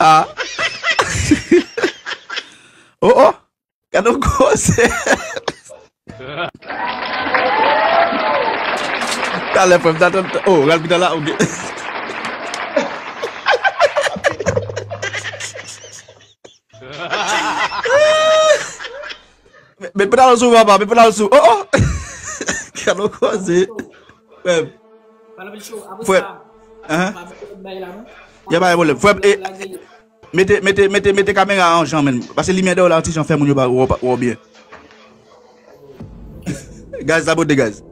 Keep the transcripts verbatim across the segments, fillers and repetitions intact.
Ah. Oh, oh. Gade yon koze. Talè, frè m, t ap tann. Oh, Ralph ki t la, ok. Met, met pantalon sou, papa, met pantalon sou. Oh, oh. Gade yon koze. Frè m. Frè m. Ahan. Ya pa gen pwoblèm. Frè m, e, mete, mete, mete, mete kamera an jan, menn. Paske limyè dèyè w la, yon ti jan fè moun yo pa wè w byen. Guys, sabote, guys.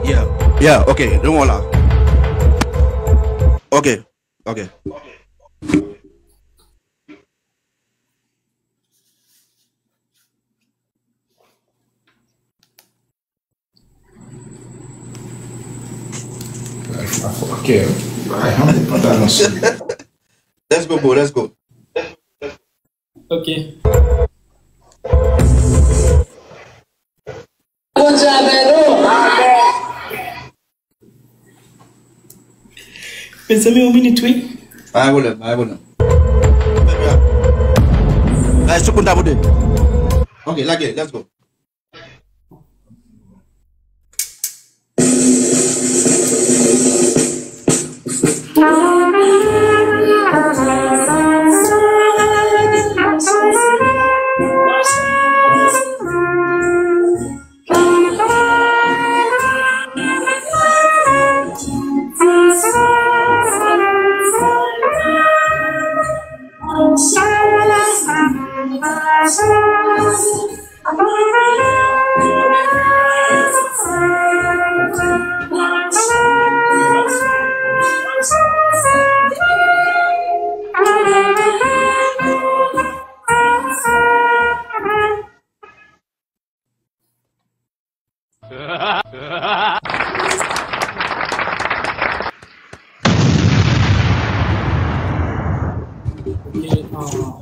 Yeah, yeah, ok, nou la. Ok, ok. Ok. Ay, an met pantalon sou. Let's go, bro, let's go. Ok. Bondye avè nou. Mezanmi, yon minit, wi. Pa gen pwoblèm, pa gen pwoblèm. Guys, tout moun tapote. Ok, lage, let's go.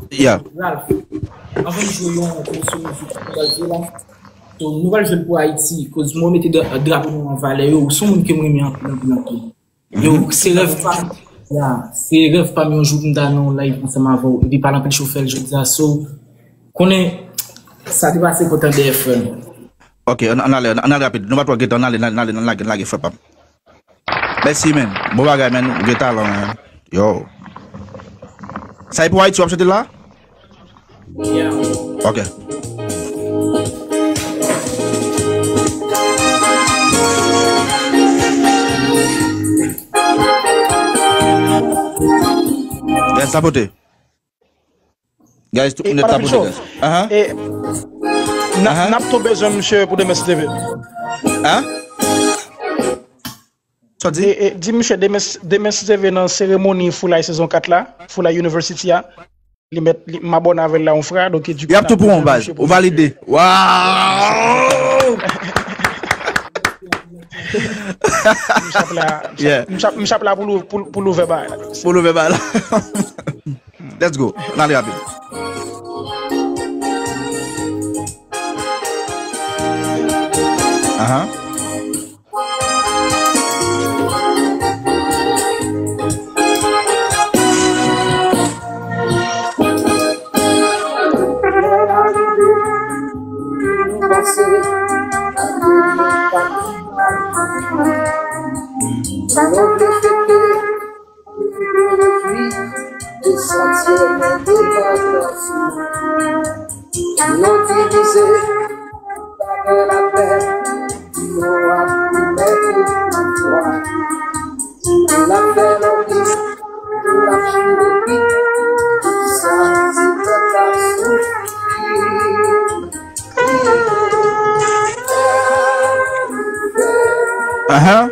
Ok, um, yeah. Ralph, anvan m jwe yon konsèy mizik pou Ayiti la. So, nou pral jwe l pou Ayiti, koz mwen mete dra-, drapo nou an valè, yo, ou se yon moun ke m renmen anpil, anpil, anpil. Yo, se rèv pa, ya, se rèv pa m yon jou pou m ta nan yon live ansanm avè w, epi pale anpil chofè l jodi a, so, konnen, sa te pase kontan dèyè frè m. Ok, ann, ann ale, ann ale rapid, nou pa twò gentan, ann ale, ann ale, ann lage, ann lage frè pa m. Mèsi, man. Bon bagay, man. Ou gen talan, man. Yo. Sa e pou Ayiti w ap chante la? Yeah. Ok. Guys, tapote. Guys, tout moun ap tapote, guys. Ahan. E, n ap, n ap tou bezwen misye pou demen si Dye vle. Hein? Sa w di? E, e, di misye demen, demen si Dye vle nan seremoni Foulay sezon kat la, Foulay University a. Li mèt, li, m abòne avè l la yon fwa, donk, e, di kou, y ap tou pran yon baz. Ou valide. Waw! M ap la, m ap, m ap, m ap la pou lou-, pou, pou louvè bagay la. Pou louvè bagay la. Let's go. N ale rapid. Ahan. Ahan.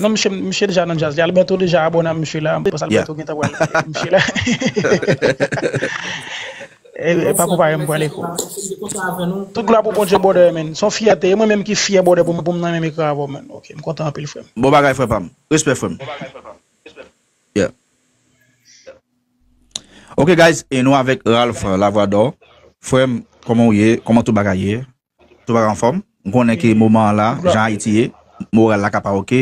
Non, misye, misye deja nan djaz. Li Alberto deja abòne a misye la. Mwen panse Alberto gentan pral misye la. E, e pa konpare m pral eko. Tout glwa pou Bondye, brother, man. Se yon fyète. E mwen menm ki fyè, brother, pou m, pou m nan menm ekran avè w, man. Ok, m kontan anpil, frè m. Bon bagay, frè pa m. Respè, frè m. Yeah. Ok, guys, e nou avèk Ralph Lavwador. Frè m, kòman w ye? Kòman tout bagay ye? Tout bagay anfòm? M konnen ke moman an la, jan Ayiti ye, moral la ka pa oke.